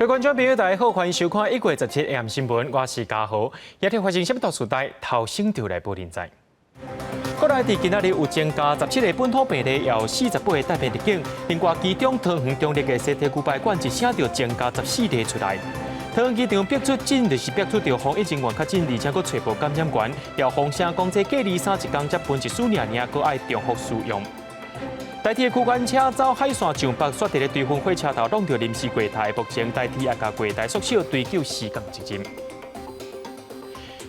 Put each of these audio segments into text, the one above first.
各位觀眾朋友，大家好，歡迎收看1月17 AM 新聞，我是嘉豪。今日發生啥物大事代，頭先就來報恁知。國內佇今仔日有增加17個本土病例，有48個帶病入境。另外，其中桃園中壢的西堤牛排館一聲就增加14例出來。桃園機場逼出診，就是逼出著防疫人員確診，而且閣揣無感染源。又風聲講這隔離30工才分一絲爾爾，閣愛重複使用。台鐵區間車走海線上北，煞佇咧堆芬火車頭挵著臨時櫃台，目前台鐵也共櫃台縮小追究時間責任。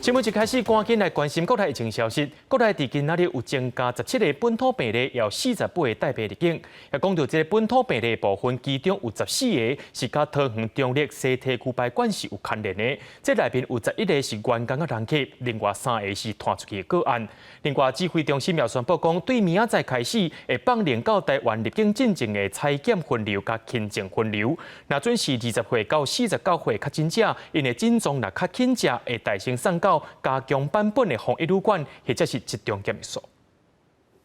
新聞一開始，趕緊來關心國內疫情消息。國內佇今仔日有增加17個本土病例，有48個帶病入境。也講到這个本土病例部分，其中有14個是佮桃園中壢西堤牛排館是有牽連的。這內面有11個是員工佮人客，另外三個是傳出去的個案。另外，指揮中心也宣布講，對明仔載開始會放靈到台灣入境進前的採檢分流佮輕症分流。若準是20歲到49歲確診者，𪜶的症狀若較輕者，會代先送到加強版本的防疫旅館，或者是集中檢疫所。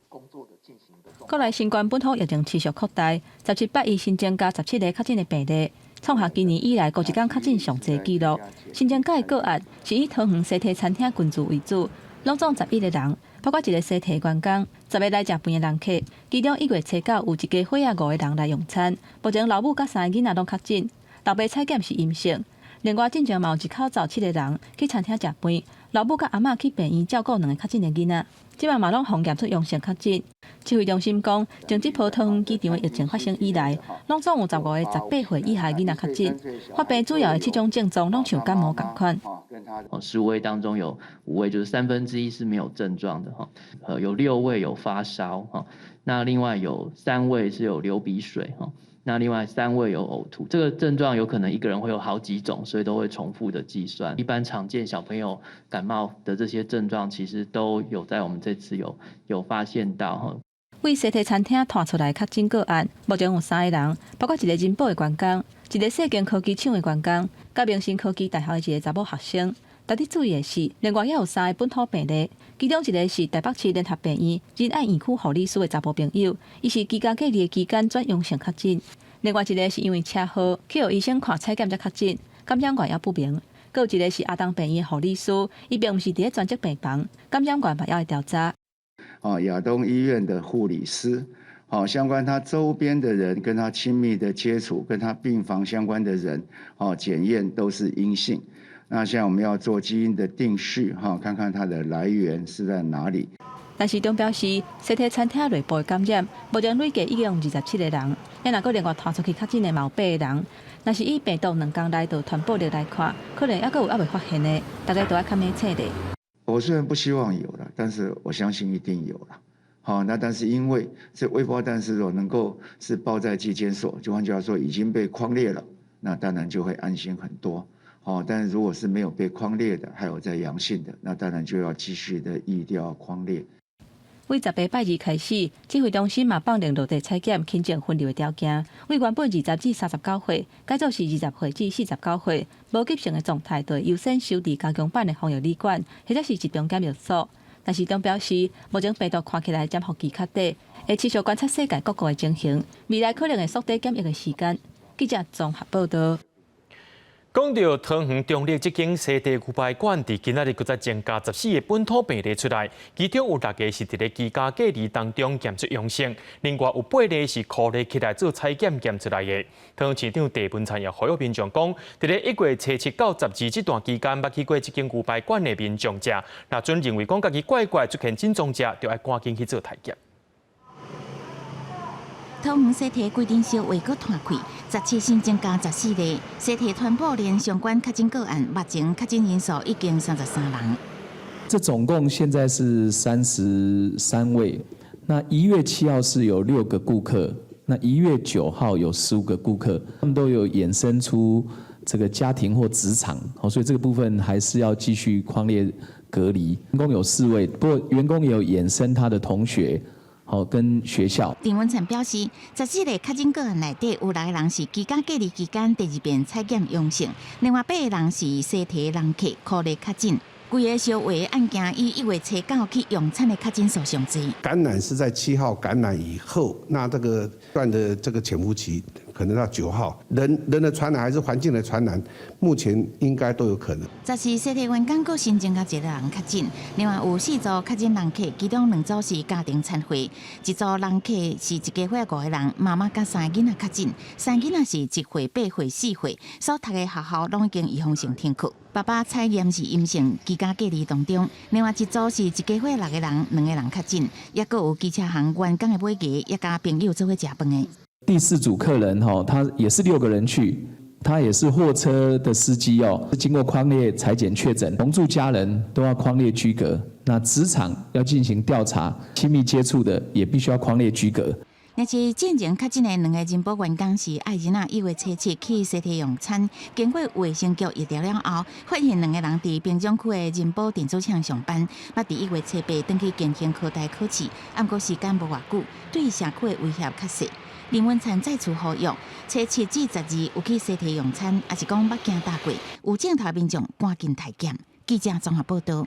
國內新冠本土疫情持續擴大，17拜一新增加17個確診的病例，創下今年以來孤一工確診上濟紀錄。新增加的個案是以桃園西堤餐廳群聚為主，攏總11個人，包括一個西堤員工、10個來食飯的人客，其中1月初9有一家伙仔五個人來用餐，目前老母佮三個囡仔攏確診，老爸採檢是陰性。另外，進前嘛有一口灶七個人去餐廳食飯，老母佮阿嬤去病院照顧兩個確診的囡仔，這擺嘛攏予驗出陽性確診。指揮中心講，從這波桃園機場的疫情發生以來，攏總有15個18歲以下囡仔確診，發病主要的七種症狀攏像感冒仝款。 10位當中有五位，就是1/3是沒有症狀的哈，有六位有發燒哈，那另外有三位是有流鼻水哈。那另外三位有嘔吐，這個症狀有可能一個人會有好幾種，所以都會重複的計算。一般常見小朋友感冒的這些症狀，其實都有在我們這次有發現到哈。為西堤餐廳傳出來確診個案，目前有三個人，包括一個仁寶的員工，一個世堅科技廠的員工，佮明星科技大學的一個查某學生。值得注意的是，另外也有三個本土病例，其中一個是台北市聯合病院仁愛院區護理師的查埔朋友，伊是居家隔離的期間轉陽性確診。另外一個是因為車禍去予醫生看採檢才確診，感染源猶不明。閣有一個是亞東病院的護理師，伊並毋是佇咧專責病房，感染源嘛猶會調查。哦，亞東醫院的護理師，好，相關他周邊的人跟他親密的接觸，跟他病房相關的人，哦，檢驗都是陰性。那現在我們要做基因的定序，哈，看看它的來源是在哪裡。陳時中表示，西堤餐廳內部的感染，目前累計已經有27個人，也若閣另外傳出去確診的嘛有八個人。若是以病毒2工內就傳播力來看，可能猶閣有猶未發現的，大家都愛較密切的。我雖然不希望有了，但是我相信一定有了。好，那但是因為這未報但是若能夠是報在疾檢所，就換句話說已經被匡列了，那當然就會安心很多。哦，但是如果是沒有被匡列的，還有在陽性的，那當然就要繼續的疫調匡列。為18拜二開始，指揮中心嘛放靈落地採檢輕症分流的條件，為原本20至39歲，改做是20歲至49歲，無急性的狀態，就會優先收佇加強版的防疫旅館，或者是集中檢疫所。陳時中表示，目前病毒看起來潛伏期較短，會持續觀察世界各國的情形，未來可能會縮短檢疫的時間。記者綜合報道。講到桃園中壢這間西堤牛排館，佇今仔日閣再增加14個本土病例出來，其中有六個是佇咧居家隔離當中檢出陽性，另外有八個是匡列起來做採檢檢出來的。桃園市長鄭文燦也呼籲民眾講，佇咧1月初7到12這段期間，捌去過這間牛排館的民眾者，若準認為講家己怪怪出現症狀者，就愛趕緊去做篩檢。桃園西堤規陣燒話閣傳開，17新增加14例，西堤傳播鏈相關確診個案，目前確診人數已經33人。這總共現在是33位。那1月7號是有六個顧客，那1月9號有15個顧客，他們都有衍生出這個家庭或職場，所以這個部分還是要繼續匡列隔離。員工有四位，不過員工也有衍生他的同學。好，跟學校。鄭文燦表示，14個確診個案內底有六個人是居家隔離期間第二遍採檢陽性，另外八個人是西堤人客匡列確診。規个燒話案件以1月初9去用餐的確診數上濟。感染是在7號感染以後，那這個段的這個潛伏期可能到9號，人人的傳染還是環境的傳染，目前應該都有可能。 14西提員工閣新增加一個人確診，另外有四組確診人客，其中兩組是家庭餐會，一組人客是一家伙五個人，媽媽佮三个囡仔確診，三個囡仔是1歲、8歲、4歲，所讀的學校攏已經預防性停課。爸爸採驗是陰性，居家隔離當中。另外一組是一家伙六個人，兩個人確診，抑閣有機車行員工的尾牙，也佮朋友做伙食飯的。第四組客人哈，他也是六個人去，他也是貨車的司機哦，經過匡列採檢確診，同住家人都要匡列居隔，那職場要進行調查，親密接觸的也必須要匡列居隔。若是進前確診的兩个仁寶員工是愛日仔1月初7去西提用餐，經過衛生局疫調了後，發現兩個人佇平中區的仁寶電子廠上班，捌佇1月初8轉去建興科大考試，毋過時間無偌久，對社區的威脅較細。林文燦再次呼籲，初七至十二有去西提用餐，抑是講捌行搭過有症頭民眾，趕緊篩檢。記者綜合報道。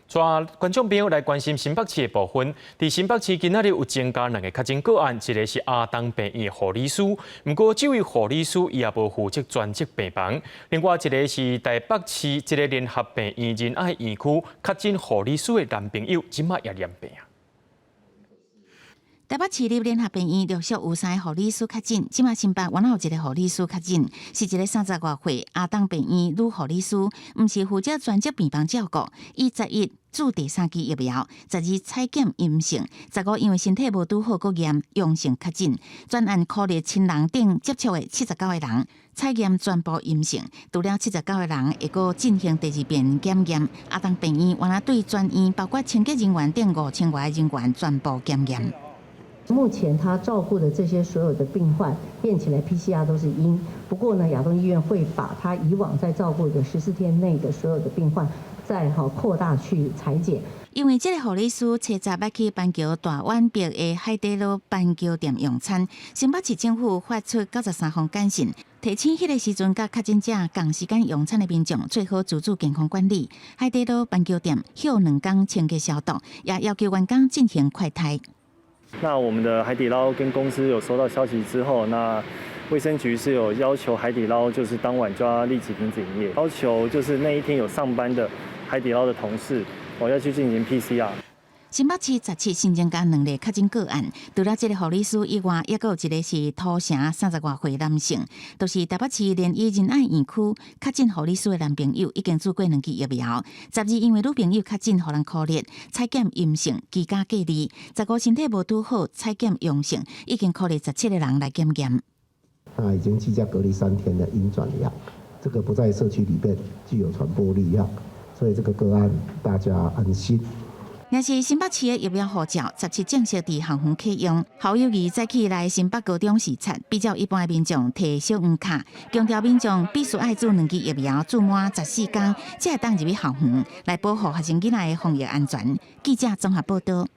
帶觀眾朋友來關心新北市的部分，佇新北市今仔日有增加兩个確診個案，一个是亞東病院護理師，毋過這位護理師伊也無負責專責病房。另外一个是台北市這个聯合病院仁愛院區確診護理師的男朋友，這馬也染病。台北市立聯合病院陸續有三个護理師確診，這馬新北原來有一个護理師確診，是一个30外歲亞東病院女護理師，毋是負責專責病房照顧。伊11注第三劑疫苗，十二採檢陰性，15因為身體無拄好，閣驗陽性確診。專案考慮親人等接觸的79個人，採驗全部陰性，除了79個人會閣進行第二遍檢驗。亞東病院原來對全院包括清潔人員等5000外人員全部檢驗。目前他照顧的這些所有的病患驗起來 PCR 都是陰，不過呢，亞東醫院會把他以往在照顧的14天內的所有的病患再好擴大去採檢。因為這个護理師初十捌去板橋大丸別的海底撈板橋店用餐，新北市政府發出93封簡訊，提醒彼个時陣佮確診者仝時間用餐的民眾，做好自主健康管理。海底撈板橋店歇兩工清潔消毒，也要求員工進行快篩。那我們的海底撈跟公司有收到消息之後，那衛生局是有要求海底撈就是當晚就要立即停止營業，要求就是那一天有上班的海底撈的同事，我要去進行 PCR。新北市十七新增加兩例確診個案，除了這个護理師以外，抑閣有一个是土城30外歲男性，都是台北市聯醫仁愛院區確診護理師的男朋友，已經注過兩劑疫苗。十二因為女朋友確診，予人箍熱，採檢陰性，居家隔離。15身體無拄好，採檢陽性，已經匡列17個人來檢驗。那已經居家隔離3天的陰轉陽，這個不在社區裡面具有傳播力啊，所以這個個案大家安心。若是新北市的疫苗護照，十七正式佇校園啟用。侯友宜早起來新北高中視察，比照一般的民眾提小黃卡，強調民眾必須愛注兩劑疫苗，注滿14天，才會當入去校園，來保護學生囡仔的防疫安全。記者綜合報道。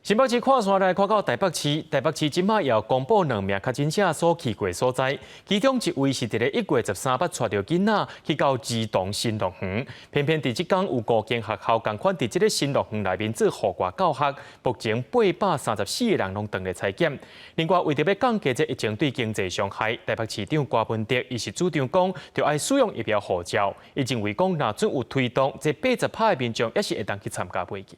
新北市看煞來看到台北市，台北市這馬也公布兩名確診者所去過所在，其中一位是佇咧1月13捌帶著囡仔去到兒童新樂園，偏偏佇這工有五間學校仝款佇這个新樂園內面做戶外教學，目前834個人攏當咧採檢。另外，為著欲降低這疫情對經濟傷害，台北市長柯文哲伊是主張講，著愛使用疫苗護照。伊認為講，若準有推動，這80%的民眾也是會當去參加買機。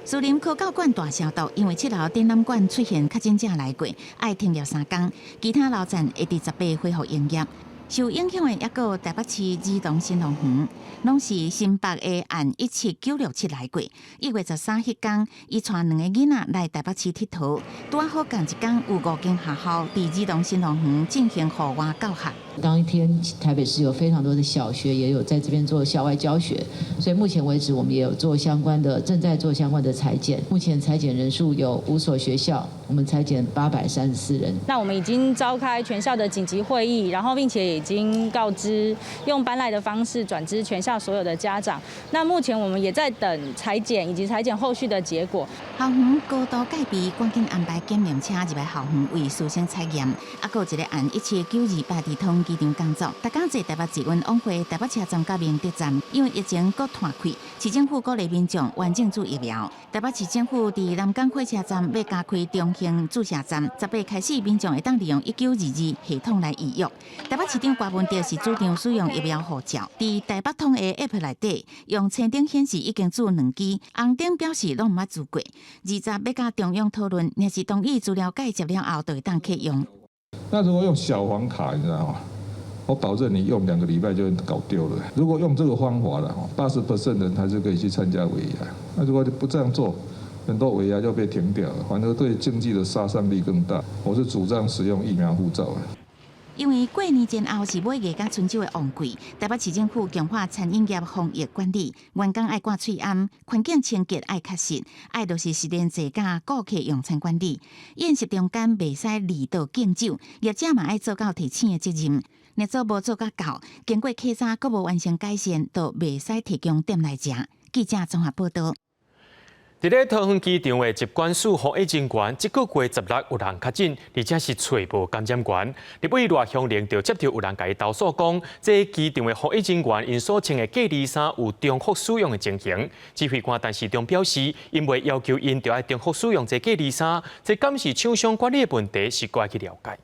士林科教館大消毒，因為七樓展覽館出現確診者來過，愛停業3工，其他樓層會佇18恢復營業。受影響的抑閣有台北市兒童新樂園，攏是新北的案17967來過。1月13彼工，伊帶兩个囡仔來台北市𨑨迌，拄好仝一工有五間學校佇兒童新樂園進行戶外教學。當一天台北市有非常多的小學也有在這邊做校外教學，所以目前為止我們也有做相關的，正在做相關的採檢。目前採檢人數有五所學校，我們採檢834人。那我們已經召開全校的緊急會議，然後並且也已經告知用班賴的方式轉知全校所有的家長。那目前我們也在等採檢以及採檢後續的結果。校園高度戒備，趕緊安排檢驗車入來校園為師生採驗。啊，閣有一个案17-928佇統機場工作，逐工坐台北捷運往回台北車站佮明德站，因為疫情閣湠開，市政府鼓勵民眾完整注疫苗。台北市政府佇南港火車站欲加開中興注射站，18開始民眾會當利用1922系統來預約。台北市長柯文哲是主張使用疫苗護照，佇台北通的 App 內底用青燈顯示已經注兩劑，紅燈表示攏毋捌注過。20欲佮中央討論，若是同意資料解接了後，就會當啟用。那如果用小黃卡，你知道嗎？我保證你用2個禮拜就搞丟了。如果用這個方法了，80% 人還是可以去參加尾牙。那如果不這樣做，很多尾牙就被停掉了，反而對經濟的殺傷力更大。我是主張使用疫苗護照的。因為過年前後是尾牙佮春酒的旺季，台北市政府強化餐飲業防疫管理，員工愛掛喙罨，環境清潔愛確實，愛落實實聯制佮顧客用餐管理。宴席中間袂使離桌敬酒，業者嘛愛做到提醒的責任。若做無做甲到，經過檢查閣無完成改善，就袂使提供店內食。記者綜合報道。佇咧桃園機場的疾管署防疫人員，這個月16有人確診，而且是揣無感染源。立委賴香伶就接著有人共伊投訴講，這機場的防疫人員𪜶所穿的隔離衫有重複使用的情形。指揮官陳時中表示，𪜶袂要求𪜶著愛重複使用這隔離衫，這敢是廠商管理的問題，是該去了解。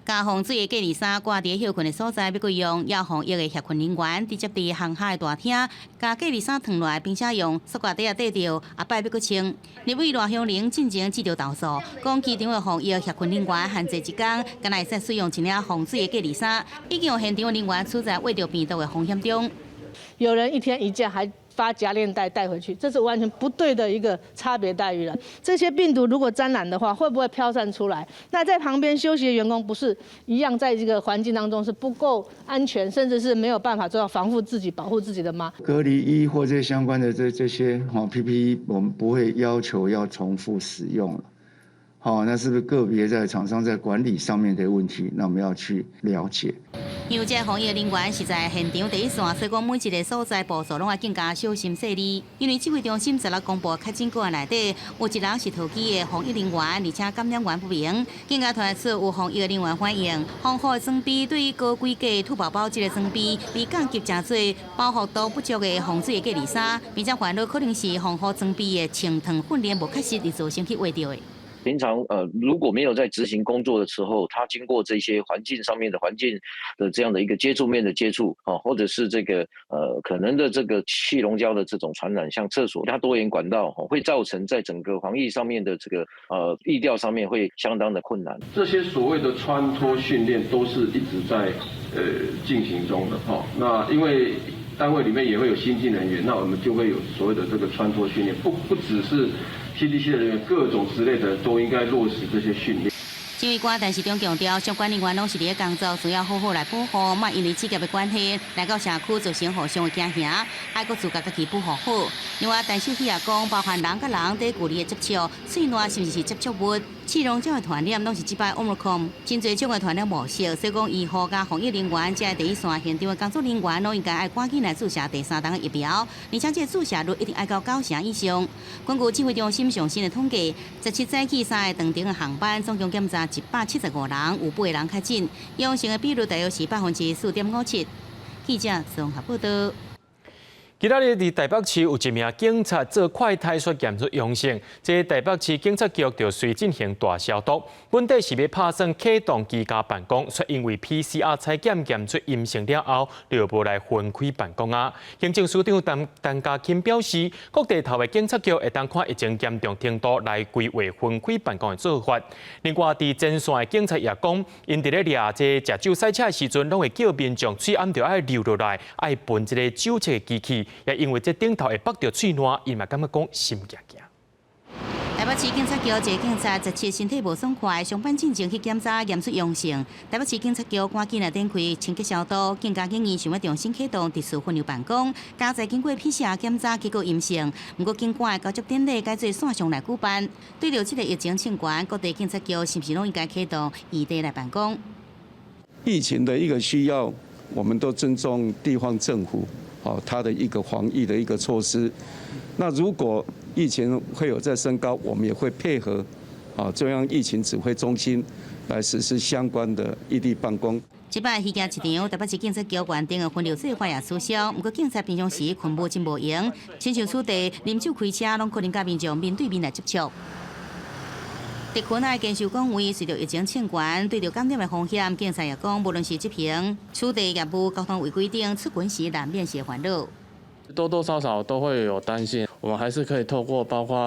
加防水的隔離衫掛佇歇睏的所在，欲閣用，也防疫的協訓人員直接佇航廈的大廳，共隔離衫脫落來，並且用塑膠袋仔袋著，後擺欲閣穿。立委賴香伶進前接著投訴，講機場的防疫協訓人員限制一工，敢若會使使用一領防水的隔離衫，已經有現場人員處在秽著病毒的風險中。有人一天一件還發夾鏈袋帶回去，這是完全不對的一個差別待遇了。這些病毒如果沾染的話，會不會飄散出來？那在旁邊休息的員工不是一樣，在這個環境當中是不夠安全，甚至是沒有辦法做到防護自己、保護自己的嗎？隔離衣或者相關的這些PPE，我們不會要求要重複使用了。好，那是不是個別在廠商在管理上面的問題？那我們要去了解。因為這防疫人員是在現場第一線，所以講每一個所在步驟攏愛更加小心細膩。因為指揮中心16公布確診個案內底，有一人是桃機的防疫人員，而且感染源不明。更加傳出有防疫人員反映，防護的裝備對高規格兔寶寶這個裝備，被降級成做包覆度不足的防水的隔離衫，並且煩惱可能是防護裝備的穿脫訓練無確實而造成去劃著的。平常如果沒有在執行工作的時候，他經過這些環境上面的環境的這樣的一個接觸面的接觸啊，或者是這個可能的這個氣溶膠的這種傳染，像廁所它多元管道，會造成在整個防疫上面的這個疫調上面會相當的困難。這些所謂的穿脫訓練都是一直在進行中的哈。那因為單位裡面也會有新進人員，那我們就會有所謂的這個穿脫訓練，不只是 CDC 的人員，各種職類的都應該落實這些訓練。指揮官陳時中強調，相關人員攏是佇咧工作，需要好好來保護，莫因為職業的關係來到社區造成互相的驚嚇，愛閣自覺家己保護好。另外，陳秀熙也講，包含人佮人佇距離的接觸、喙瀾甚至是接觸物、氣溶膠的傳染，攏是這擺 Omicron 真濟種的傳染模式。所以講，醫護佮防疫人員，這第一線現場的工作人員，攏應該愛趕緊來注射第三針的疫苗，而且這個注射率一定愛到9成以上。根據指揮中心上新的統計，17早起三個長程的航班，總共檢查175人，有8個人確診，陽性的比率大約是4.57%。記者綜合報道。今仔日佇台北市有一名警察做快篩煞驗出陽性，這台北市警察局就隨進行大消毒。本底是欲拍算啟動居家辦公，卻因為 PCR 採檢驗出陰性了後，就無來分開辦公啊。行政署長陳陳家欽表示，各地頭的警察局會當看疫情嚴重程度來規劃分開辦公的做法。另外，佇前線的警察也講，𪜶佇咧掠這食酒賽車的時陣，攏會叫民眾喙罨著愛留落來，愛噴這個酒測的機器。也因為這頂頭會縛著喙瀾，𪜶嘛感覺講心驚驚。台北市警察局一個警察17身體無爽快，上班進前去檢查驗出陽性。台北市警察局趕緊來展開清潔消毒，更加建議想欲重新啟動特殊分流辦公。佳哉經過 PCR 檢查結果陰性，毋過警官的交接典禮改做線上來舉辦。對著這個疫情升懸，各地警察局是毋是攏應該啟動異地來辦公？疫情的一個需要，我們都尊重地方政府。哦，它的一個防疫的一個措施。那如果疫情會有再升高，我們也會配合啊中央疫情指揮中心來實施相關的異地辦公。這擺戲劇市場，台北市警察局原定的分流計劃也取消，毋過警察平常時勤務真無閒，親像此地啉酒開車，攏可能佮民眾面對面來接觸。特勤愛堅守崗位，隨著疫情升懸，對著感染的風險，警察也講，無論是執行取締業務、交通違規定，出勤時難免是煩惱。多多少少都會有擔心，我們還是可以透過包括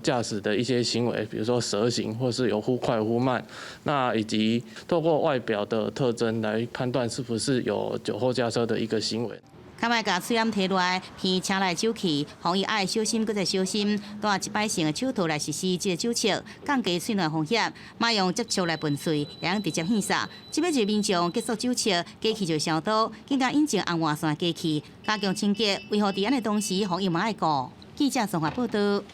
駕駛的一些行為，比如說蛇行或是有忽快忽慢，那以及透過外表的特徵來判斷是不是有酒後駕車的一個行為。較莫共喙罨提落來，鼻車內酒氣，防疫愛小心，閣再小心。戴一擺性的手套來實施這個酒測，降低喙內風險。莫用接觸來噴喙，會用直接糞掃。這擺就民眾結束酒測，機器就消毒，更加引進紅外線機器，加強清潔，維護治安的同時，防疫嘛愛顧。記者綜合報道。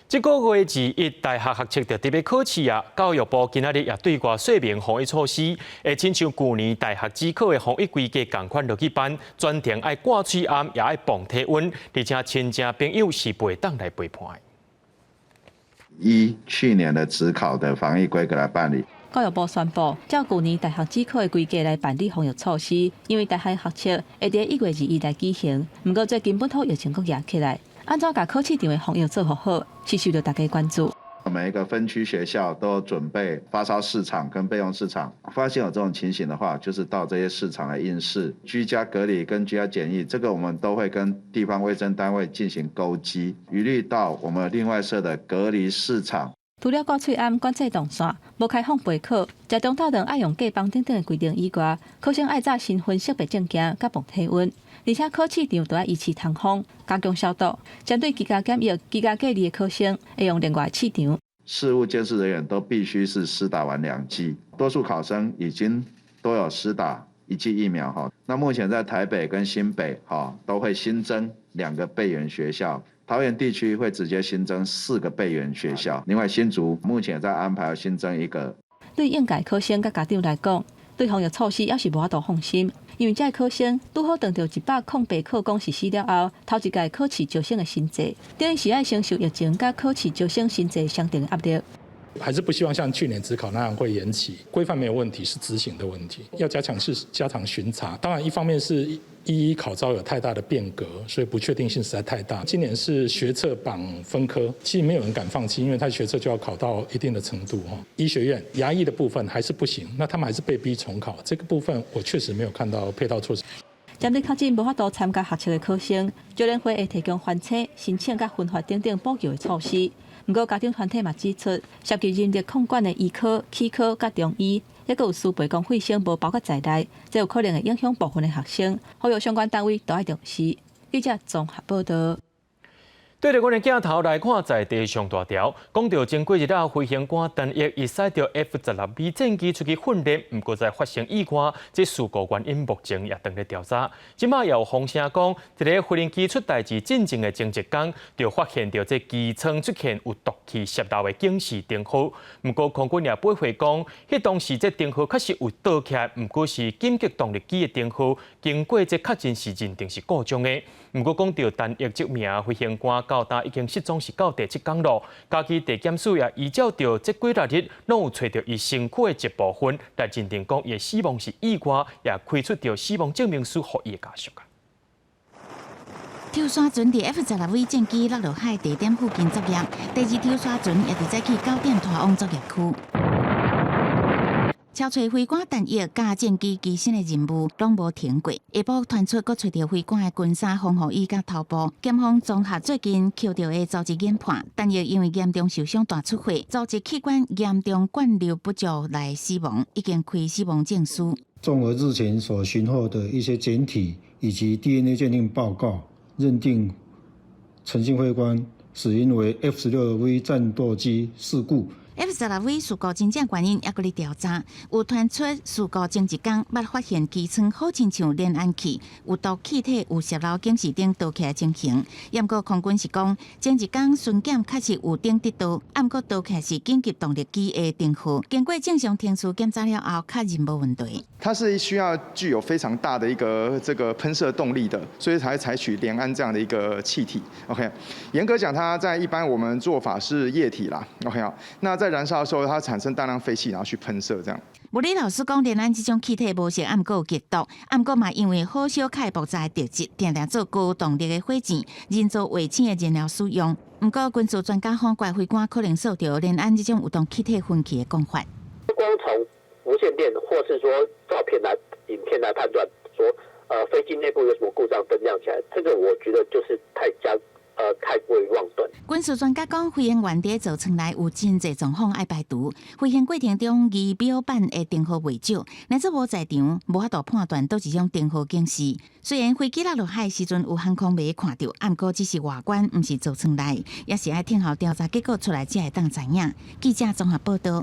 這個月21大學學測就特別考試啊，教育部今仔日也對外說明防疫措施，會親像舊年大學指考的防疫規格仝款落去辦，全程愛掛喙罨，也愛磅體溫，而且親戚朋友是袂當來陪伴。依去年的指考的防疫規格來辦理。教育部宣布，照舊年大學指考的規格來辦理防疫措施，因為大學學測會佇1月21來舉行，毋過最近本土疫情閣嚴起來。按怎共考試場的防疫做好，是受著大家關注。每一個分區學校都準備發燒試場跟備用試場，發現有這種情形的話，就是到這些試場來應試。居家隔離跟居家檢疫，這個我們都會跟地方衛生單位進行勾稽，一律到我們另外設的隔離試場。除了掛喙罨、管制動線、無開放備考、食中晝頓愛用隔房等等的規定以外，考生愛紮身份識別證件、佮磅體溫，而且考試場都愛維持通風、加強消毒。針對居家檢疫、居家隔離的考生，會用另外試場。事務監視人員都必須是施打完兩劑，多數考生已經都有施打一劑疫苗哈。那目前在台北跟新北哈都會新增2個備援學校。桃園地區會直接新增4個備援學校，另外新竹目前在安排新增1個。對應屆考生佮家長來講，對防疫措施猶是無法度放心，因為這个考生拄好當著108考綱實施了後，頭一屆考試招生的新制，等於是愛承受疫情佮考試招生新制雙重壓力。還是不希望像去年指考那樣會延期，規範沒有問題，是執行的問題。要加強是加強巡查，當然一方面是一一考招有太大的變革，所以不確定性實在太大。今年是學測綁分科，其實沒有人敢放棄，因為他學測就要考到一定的程度哈。醫學院牙醫的部分還是不行，那他們還是被逼重考。這個部分我確實沒有看到配套措施。針對確診無法度參加學測的考生，招聯會會提供翻車、申請佮分發等等補救的措施。毋過家長團體嘛指出，涉及人力控管的醫科、齒科佮中醫，抑閣有輸賠公費生無包括在內，這有可能會影響部分的學生，呼籲相關單位都愛重視。記者綜合報道。對著阮的鏡頭來看，在地上大條，講著前幾日啊，飛行官陳毅伊駛著 F-16V 戰機出去訓練，毋過在發生意外，這事故原因目前也當咧調查。這馬也有風聲講，佇咧飛行機出代誌進前的前一工，就發現著這機艙出現有毒氣洩漏的警示燈號。毋過空軍也駁回講，彼當時這燈號確實有倒起來，毋過是緊急動力機的燈號，經過這確認是認定是故障的。毋過講著陳毅這名飛行官到今已經失蹤是到第七工咯，家己地檢署也依照著這幾若日攏有揣著伊身軀的一部分來認定講伊的死亡是意外，也開出著死亡證明書予伊的家屬啊。抽沙船佇 F-16V 戰機落落海地點附近作業，第二抽沙船也佇早起9點拖往作業區。抄揣飛官陳毅佮戰機機身的任務攏無停過。下晡傳出閣揣著飛官的軍衫、防護衣佮頭部。檢方綜合最近抾著的組織研判，陳毅因為嚴重受傷大出血，組織器官嚴重灌流不足來死亡，已經開死亡證書。綜合日前所尋獲的一些檢體以及 DNA 鑑定報告，認定陳姓飛官死因為 F-16V 戰鬥機事故。 F-16V 事故真正原因猶閣咧調查，有傳出事故前一工捌發現機艙好親像聯氨氣有毒氣體有洩漏警示燈倒起來情形。毋過空軍是講前一工巡檢確實有燈佇倒，毋過倒起來是緊急動力機的燈號，經過正常程序檢查了後，確認無問題。它是需要具有非常大的一個這個噴射動力的，所以才採取聯氨這樣的一個氣體。OK，嚴格講，它在一般我們做法是液體啦。OK 啊，那在在燃燒的時候，它產生大量廢氣，然後去噴射，這樣。物理老師講，聯氨這種氣體無色，毋過有極毒，毋過嘛因為火燒較會爆炸的特質，定定做高動力的火箭、人造衛星的燃料使用。毋過軍事專家講，該飛官可能受著聯氨這種有毒氣體熏氣的講法。光從無線電或是說照片來、影片來判斷，說飛機內部有什麼故障，燈亮起來，這個我覺得就是太加。太過於妄斷。軍事專家講，飛行員佇座艙內有真濟狀況愛排除。飛行過程中儀表板的燈號袂少，若是無在場，無法度判斷佗一種燈號警示。雖然飛機落落海時陣有航空媒看著，毋過只是外觀，毋是座艙內，也是愛等候調查結果出來才會當知影。記者綜合報道。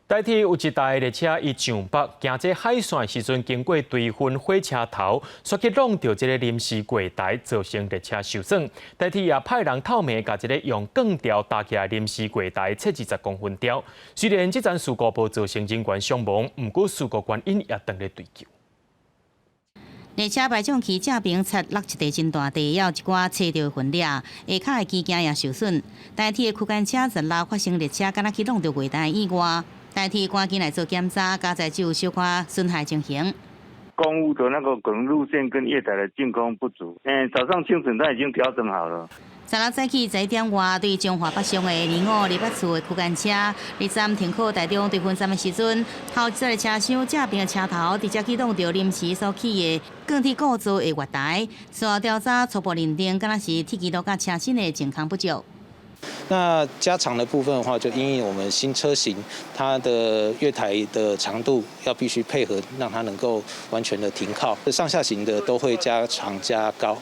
台鐵有一台列車，伊上北行這海線的時陣，經過堆芬火車頭，煞去挵著這个臨時月台，造成列車受損。台鐵也派人透暝，共這个用鋼條搭起來臨時月台切20公分條。雖然這樁事故無造成人員傷亡，毋過事故原因也當咧追究。列車排障區正邊插落一塊真大塊，也有一寡切著痕跡，下跤的機件也受損。台鐵的區間車16發生列車敢若去挵著月台的意外。台鐵趕緊來做檢查，佳哉只有小可損害情形。公務的那個可能路線跟月台的淨空不足，早上清晨他已經調整好了。16早起11點外，對彰化北上的2528次的區間車，23停靠台中堆芬站的時陣，頭一節的車廂正邊的車頭直接去挵著臨時所起的鋼鐵構造的月台，事後調查初步認定，敢若是鐵支路佮車身的淨空不足。那加長的部分的話，就因應我們新車型，它的月台的長度要必須配合，讓它能夠完全的停靠。上下行的都會加長加高。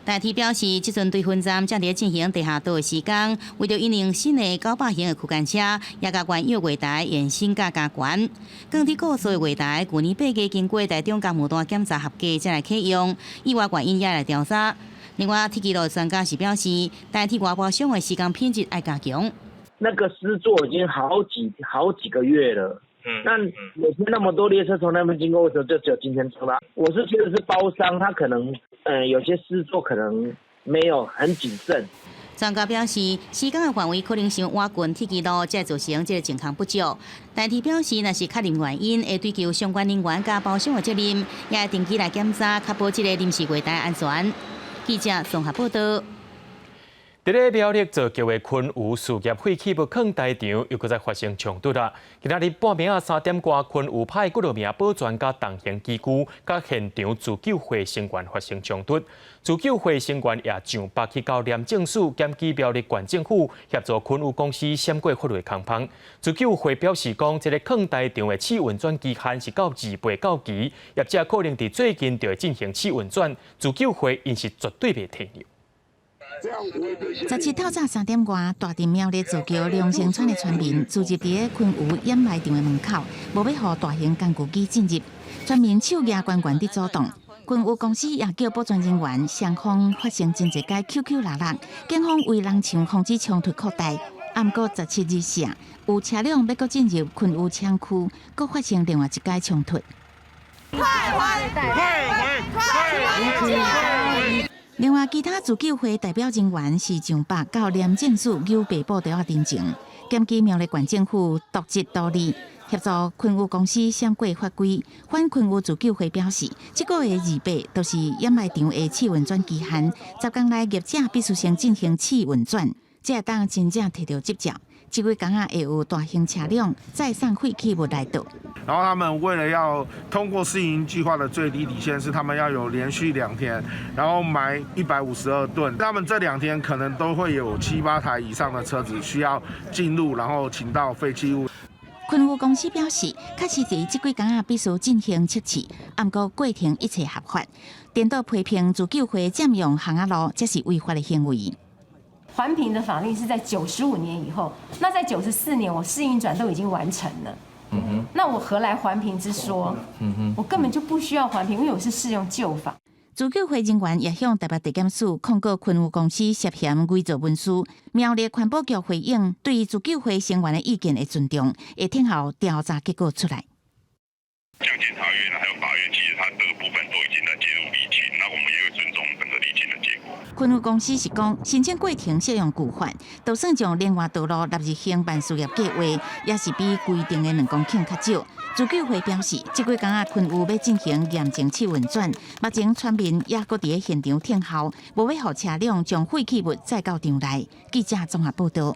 台鐵表示，這陣堆芬站正佇進行地下道的施工，為著因應新的900型的區間車，也共原有月台延伸佮加懸。鋼鐵構造的月台，舊年8月經過台中工務單檢查合格，才來啟用。意外原因也來調查。另外，鐵支路專家是表示，台鐵外包商的施工品質愛加強。那個施作已經好幾好幾個月了。那每天那麼多列車從那邊經過，為什麼就只有今天出啦？我是覺得是包商，他可能，有些施作可能沒有很謹慎。專家表示，施工的範圍可能傷倚近鐵支路，才會造成這个淨空不足。台鐵表示，若是確認原因，會追究相關人員佮包商的責任，也會定期來檢查，確保這个臨時月台安全。記者綜合報道。佇咧苗栗造橋的昆吳事業廢棄物囥台場，又閣再發生衝突啦。今仔日半暝仔3點外，昆吳拍幾落名保全佮重型機具，佮現場自救會成員發生衝突。自救會成員也上北去到廉政署檢舉苗栗縣政府協助昆吳公司閃過法律空縫。自救會表示講，這个囥台場的試運轉期限是到28到期，業者可能佇最近就會進行試運轉。自救會𪜶是絕對袂退讓。 17透早3點外，大鎮苗栗造橋龍生村的村民聚集佇咧昆吳掩埋場的門口，無欲予大型工具機進入。村民手舉懸懸佇阻擋，昆吳公司也叫保全人員，雙方發生真濟擺抾抾抐抐，警方圍人牆防止衝突擴大。毋過17日下，有車輛欲閣進入昆吳廠區，閣發生另外一擺衝突。退還！退還！退還！另外，其他自救會代表人員是上北到廉政署搝白布條仔陳情，檢舉苗栗縣政府瀆職圖利，協助昆吳公司閃過法規。反昆吳自救會表示，這個月28就是掩埋場的試運轉期限，10工內業者必須先進行試運轉，才會當真正提著執照。這幾工仔會有大型車輛載送廢棄物來倒。然後他們為了要通過試營計劃的最低底線是，他們要有連續2天，然後埋152噸。他們這2天可能都會有七八台以上的車子需要進入，然後傾倒廢棄物。昆吳公司表示，確實佇這幾工仔必須進行測試，毋過過程一切合法。顛倒批評自救會佔用巷仔路，這是違法的行為。環評的法令是在95年以後，那在94年我試運轉都已經完成了，那我何來環評之說？我根本就不需要環評，因為我是適用舊法。自救會人員也向台北地檢署控告昆吳公司涉嫌偽造文書。苗栗環保局回應，對自救會成員的意見會尊重，會聽候調查結果出來。像檢察院還有法院，其實他這個部分都已經在介入釐清，那我們也會尊重整個釐清的結果。昆運公司是講，申請過程適用舊法，就算將另外道路納入興辦事業計劃，也是比規定的2公頃較少。自救會表示，這幾工仔昆運欲進行嚴正試運轉，目前村民也閣佇現場等候，無欲予車輛將廢棄物載到場內。記者綜合報道。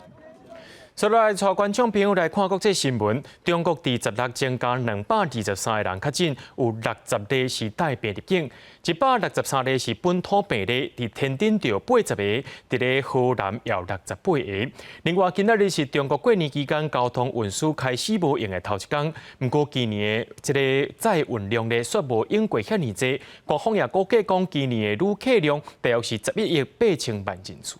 接落來，帶觀眾朋友來看國際新聞。中國佇十六增加223個人確診，有60例是帶病入境，163例是本土病例。佇天津著80個，佇咧河南有68個。另外，今仔日是中國過年期間交通運輸開始無閒的頭一工，毋過今年的這個載運量咧，煞無湧過遐爾濟。官方也估計講，今年的旅客量大約是11億8千萬人次。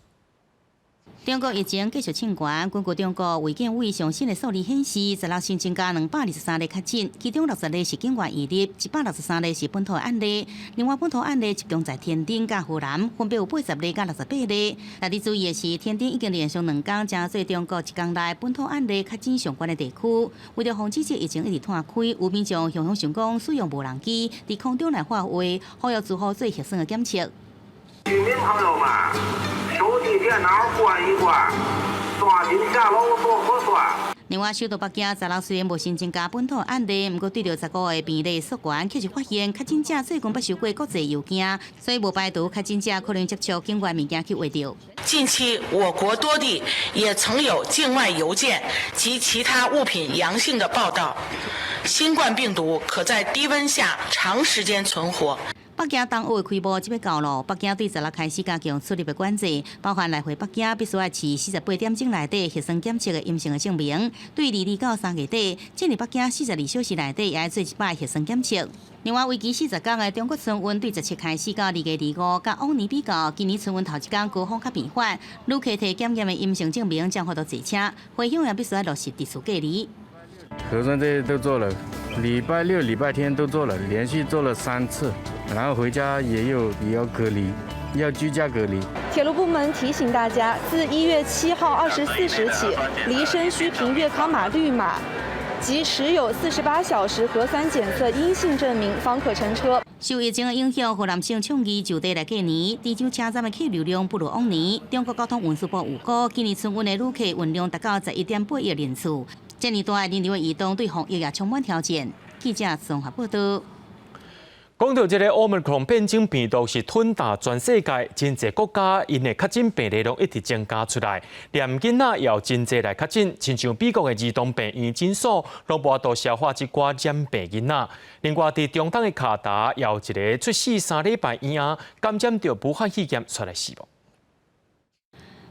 中國疫情繼續衝懸，根據中國衛健委上新的數字顯示，十六新增加223例確診，其中60例是境外移入，163例是本土案例。另外，本土案例集中在天津佮河南，分別有80例佮68例。值得注意的是，天津已經連續兩工成做中國一工內本土案例確診上懸的地區。為著防止這疫情一直湠開，有民眾雄雄想講使用無人機佇空中來發話，呼籲做好做核酸的檢測。居民朋友們，手機、電腦關一關，抓緊下樓做核酸。另外，首都北京十六雖然無新增加本土案例，毋過對著15个病例溯源，卻是發現確診者最近捌收過國際郵件，所以無排除確診者可能接觸境外物件去秽著。近期，我國多地也曾有境外郵件及其他物品陽性的報道。新冠病毒可在低溫下長時間存活。北京冬奧的開幕這欲到囉，北京對十六開始加強出入的管制，包含來回北京必須愛持48點鐘內底核酸檢測的陰性的證明。對2日到3月底進入北京42小時內底也愛做一擺核酸檢測。另外，為期40工的中國春運對17開始到2月25，佮往年比較，今年春運頭一工高峰較頻繁，旅客提檢驗的陰性證明才有法度坐車，回鄉也必須愛落實佇厝隔離。核酸這些都做了，禮拜六、禮拜天都做了，連續做了三次，然後回家也有也要隔離，要居家隔離。鐵路部門提醒大家，自1月7號24時起，離深需憑粵康碼綠碼及持有48小時核酸檢測陰性證明，方可乘車。受疫情的影響，河南省倡議就地來過年，鄭州車站的客流量不如往年。中國交通運輸部預估，今年春運的旅客運量達到11.8億人次。這麼大人流的移動對防疫也充滿挑戰。記者綜合報道。講到這個奧密克戎變種病毒是吞噬全世界，真濟國家𪜶的確診病例攏一直增加出來，連囡仔也有真濟來確診，親像美國的兒童病院診所，攏無法度消化這寡染病囡仔。另外，佇中東的卡達，也有一个出世3禮拜嬰仔感染著武漢肺炎竄來死亡。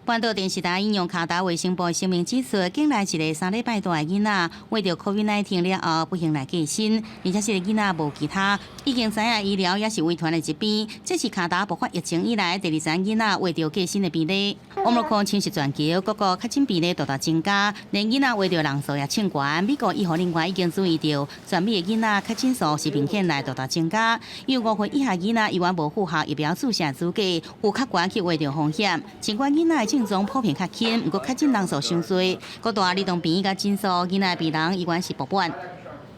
半島電視台引用卡達衛生部聲明指出，境內一个3禮拜大的囡仔，罹著 COVID-19 了後，不幸來過身，而且這个囡仔無其他，已經知影醫療抑是遺傳的疾病。這是卡達爆發疫情以來第二十囡仔罹著過身的病例。奧密克戎侵襲全球，各國確診病例大大增加，連囡仔罹著人數也衝懸。美國醫護人員已經注意到，全美的囡仔確診數是明顯來大大增加。有5歲以下囡仔猶原無符合疫苗注射資格，有較懸去罹著風險。儘管囡仔的症狀普遍較輕，毋過確診人數傷濟，各大兒童病院佮診所，囡仔病人依然是爆滿。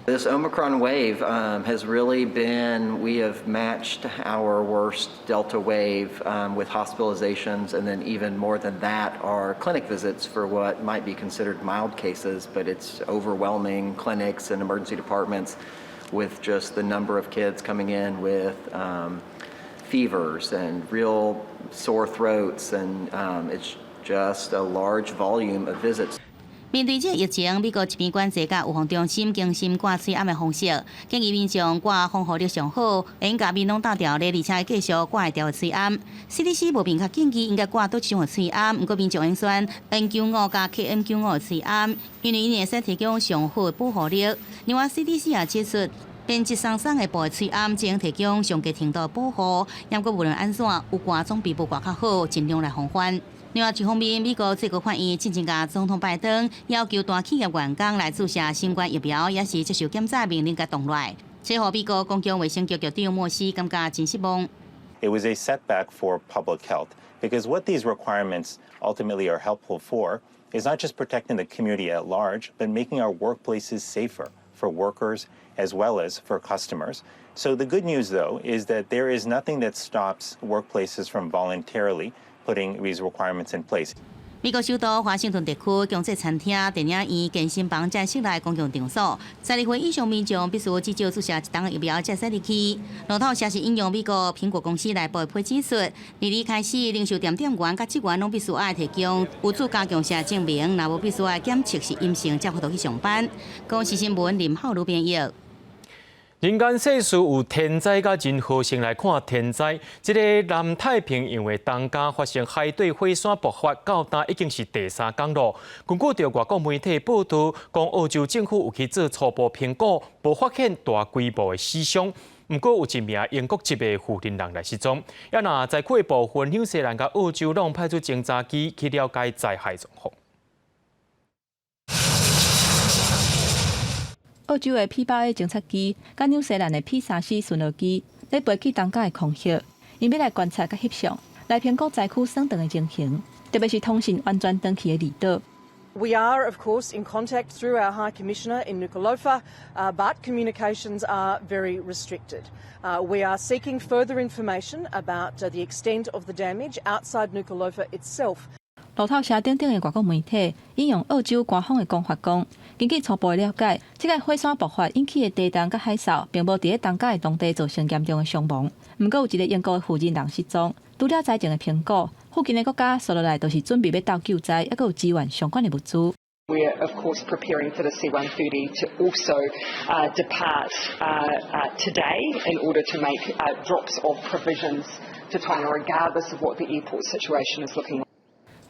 This Omicron wave has really been, we have matched our worst Delta wave with hospitalizations, and then even more than that are clinic visits for what might be considered mild cases, but it's overwhelming clinics and emergency departments with just the number of kids coming in with fevers and real sore throats, and it's just a large volume of visits. 面對這個疫情，美國疾病管制佮預防中心更新掛喙罨的方式，建議民眾掛防護力上好，會用共面攏罩牢咧，而且會繼續掛會牢的喙罨。CDC 無明確建議應該掛佗一種的喙罨，毋過民眾會選 N95佮 KN95 的喙罨，因為𪜶會使提供上好的保護力。另外，CDC 也指出，編織鬆鬆的布的喙罨，只能提供上低程度的保護。毋過無論按怎，有掛總比無掛較好，盡量來防範。另外一方面，美國最高法院進前共總統拜登要求大企業員工來注射新冠疫苗，抑是接受檢查命令共擋落來，這予美國公共衛生局局長莫斯感覺真失望。 It was a setback for public health because what these requirements ultimately are helpful for is not just protecting the community at large, but making our workplaces safer for workers as well as for customers. So the good news, though, is that there is nothing that stops workplaces from voluntarily putting these requirements in place. 美國首都華盛頓地區強制餐廳、電影院、健身房這室內公共場所，12歲以上民眾必須至少注射一針疫苗才會使入去。路透社是引用美國蘋果公司內部的批指出，年底開始，零售店店員佮職員攏必須愛提供有注加強劑證明，若無必須愛檢測是陰性，才有法度去上班。公視新聞林浩如編譯。人間世事有天災佮人禍，先來看天災。這个南太平洋的東加發生海底火山爆發，到今已經是第三工囉。根據著外國媒體報導，講澳洲政府有去做初步評估，無發現大規模的死傷。毋過有一名英國籍的負責人來失蹤。啊若災區的部分，紐西蘭佮澳洲攏派出偵察機去了解災害狀況。澳洲的 P-8A 偵察機，佮紐西蘭的 P-3C 巡邏機，咧飛去東加的空域，𪜶欲來觀察佮翕相，來評估災區損斷的情形，特別是通訊完全斷去的離島。 We are, of course, in contact through our High Commissioner in Nuku'alofa, but communications are very restricted. We are seeking further information about the extent of the damage outside Nuku'alofa itself. 路透社等等的外國媒體引用澳洲官方的講法講，根據初步的了解，這个火山爆發引起的地動佮海嘯，並無佇咧東加的當地造成嚴重的傷亡。毋過有一个英國的負責人失蹤。除了災情的評估，附近的國家紲落來就是準備欲鬥救災，猶閣有支援相關的物資。 We are, of course, preparing for the C-130 to also depart today in order to make drops of provisions to Tonga, regardless of what the airport situation is looking like.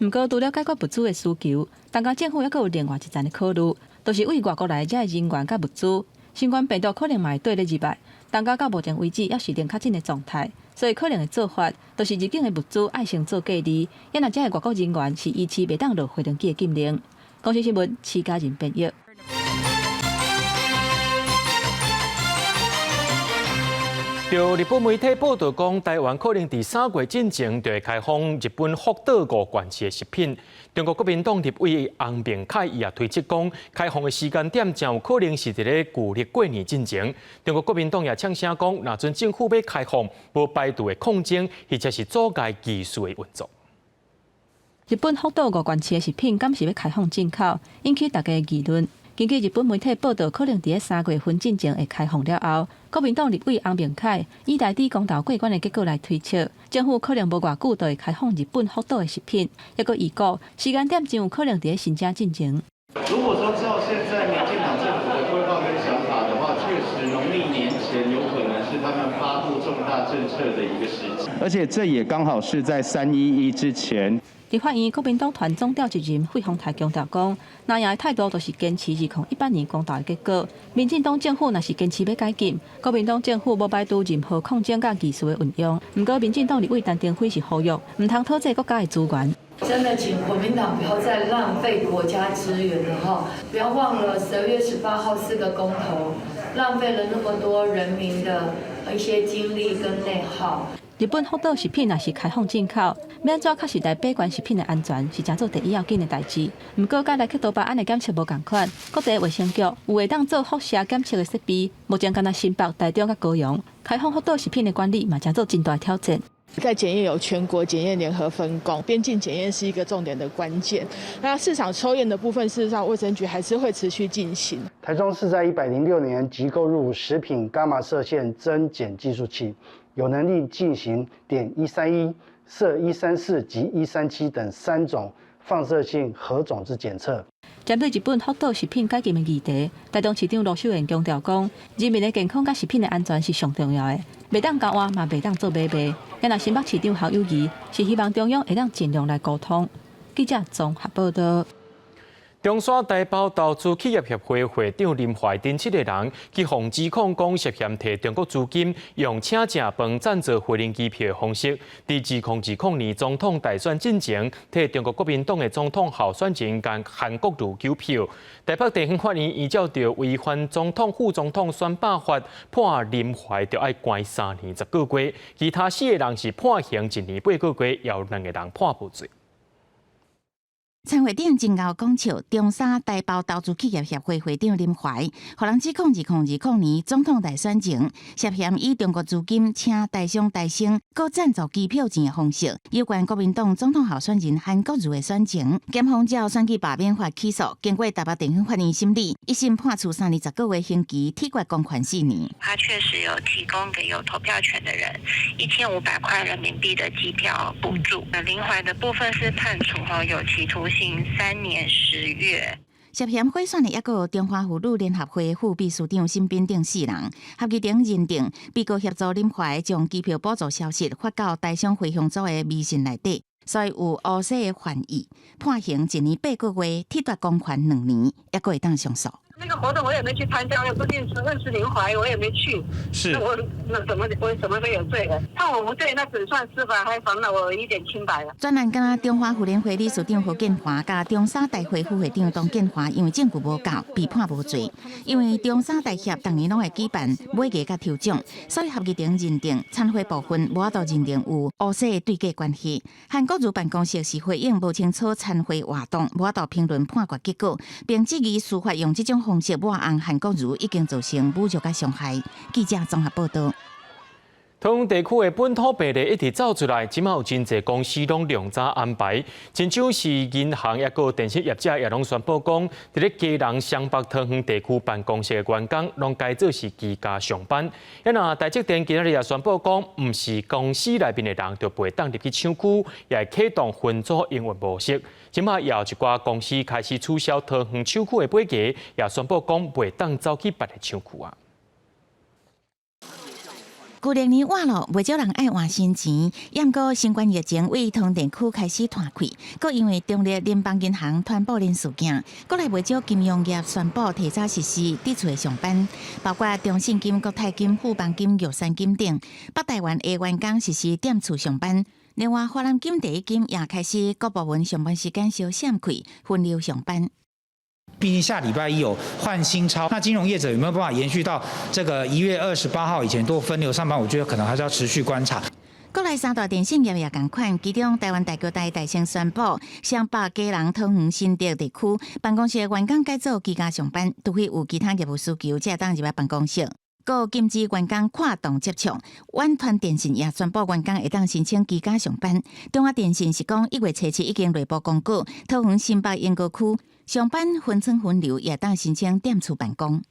毋過，除了解決物資的需求，東加政府猶閣有另外一層的考慮，就是對外國來遮的人員佮物資，新冠病毒可能嘛會綴咧入來。東加到目前為止猶是零確診的狀態，所以可能的做法，就是入境的物資愛先做隔離，啊若遮的外國人員是維持袂當落飛行機的禁令。公視新聞，徐家仁編譯。著日本媒體報導講，台灣可能佇3月進前就會開放日本福島五縣市的食品。中國國民黨立委翁明凱伊也推測講，開放的時間點誠有可能是佇咧舊曆過年進前。中國國民黨也嗆聲講，若準政府欲開放，無排除會抗爭，或者是阻礙技術的運作。日本福島五縣市的食品，敢是欲開放進口，引起大家的議論。根據日本媒體報導，可能佇咧3月份進前會開放了後，國民黨立委翁明凱以內底公投過關的結果來推測，政府可能無偌久就會開放日本福島的食品，猶閣預估時間點真有可能佇咧新正進前。如果說照現在民進黨政府的規劃跟想法的話，確實農曆年前有可能是他們發布重大政策的一個時機，而且這也剛好是在311之前。立法院國民黨團總召集人費鴻泰強調講，藍營的態度就是堅持2018年公投的結果。民進黨政府若是堅持欲解禁，國民黨政府無排除任何抗爭佮技術的運用。毋過，民進黨立委陳亭妃是呼籲，毋通拖濟國家的資源。真的，請國民黨不要再浪費國家資源了哈！不要忘了12月18號四個公投，浪費了那麼多人民的一些精力跟內耗。日本福島食品若是開放進口，欲按怎確實來把關食品的安全，是誠做第一要緊的代誌。毋過，佮萊克多巴胺的檢測無仝款，各地衛生局有會當做輻射檢測的設備，目前干焦新北、台中佮高雄開放福島食品的管理嘛，誠做真大挑戰。在檢驗有全國檢驗聯合分工，邊境檢驗是一個重點的關鍵。那市場抽驗的部分，事實上衛生局還是會持續進行。台中市在106年即購入食品伽馬射線偵檢計數器，有能力進行碘131、銫134及137等三種放射性核種之檢測。針對日本福島食品解禁的議題，台中市長盧秀燕強調講，人民的健康佮食品的安全是上重要的，袂當交換嘛，袂當做買賣。若新北市長侯友宜是希望中央會當盡量來溝通。記者綜合報導。中山台胞投資企業協會會長林懷等七个人去予指控講涉嫌提中國資金，用請食飯贊助飛行機票的方式，佇2020年總統大選進前，替中國國民黨的總統候選人韓國瑜糾票。台北地方法院依照著違反總統、副總統選罷法，判林懷著愛關3年10個月，其他四个人是判刑1年8個月，有兩个人判無罪。餐會長真𠢕講笑，中沙台胞投資企業協會會長林懷，予人指控2020年總統大選前涉嫌以中國資金請台商台商，閣贊助機票錢的方式，有關國民黨總統候選人韓國瑜的選情，檢方照選舉罷免法起訴，經過台北地方法院審理，一審判處3年10個月刑期，褫奪公權4年。他確實有提供給有投票權的人1500塊人民幣的機票補助。林懷的部分是判處有期徒刑3年10月。涉嫌賄選的一個中華婦女聯合會副秘書長沈彬等四人，合議庭認定被告協助林懷將機票補助消息發到台商回鄉組的微信內底，所以有烏洗的嫌疑，判刑1年8個月，褫奪公權2年，抑閣會當上訴。那個活動我也沒去參加，我也不認識認識林懷，我也沒去。那我那怎麼我怎麼會有罪呢？判我無罪，那只算司法還還了我一點清白了。專案敢若中華婦聯會理事長何建華佮中沙大會副會長董建華，因為證據無夠，被判無罪。因為中沙大協逐年攏會舉辦尾牙佮抽獎，所以合議庭認定餐會部分無法度認定有烏洗的對價關係。韓國瑜辦公室是回應無清楚餐會活動，無法度評論判決結果，並質疑司法用這種方式抹紅韓國瑜已經造成侮辱佮傷害。記者綜合報道。桃園地區的本土病例一直走出來，這馬有真濟公司攏量早安排，親像是銀行抑閣電信業者也攏宣布講，佇咧基隆、雙北、桃園地區辦公室的員工，攏改做是居家上班。啊若台積電今仔日也宣布講，毋是公司內面的人就袂當入去廠區，也會啟動分組營運模式。這馬也有一寡公司開始取消桃園廠區的尾牙，也宣布講袂當走去別个廠區啊。舊曆年倚落，袂少人愛換新錢。毋過新冠疫情對桃園地區開始拖開，閣因為中壢聯邦銀行傳播鏈事件，國內袂少金融業宣布提早實施佇厝上班，包括中信金、國泰金、富邦金、玉山金等。北台灣的員工實施踮厝上班。另外，華南金、第一金也開始各部門上班時間小閃開，分流上班。畢竟下禮拜一有換新鈔，那金融業者有沒有辦法延續到這個1月28號以前都分流上班？我覺得可能還是要持續觀察。國內三大電信業也仝款，其中台灣大哥大大聲宣布，雙北、基隆、桃園、新竹地區辦公室員工改做居家上班，除非有其他業務需求，才會當入來辦公室。閣禁止員工跨棟接觸。遠傳電信也宣布員工會當申請居家上班。中華電信是講1月初7已經內部公告，桃園新北鶯歌區上班分層分流，也當申請踮厝辦公。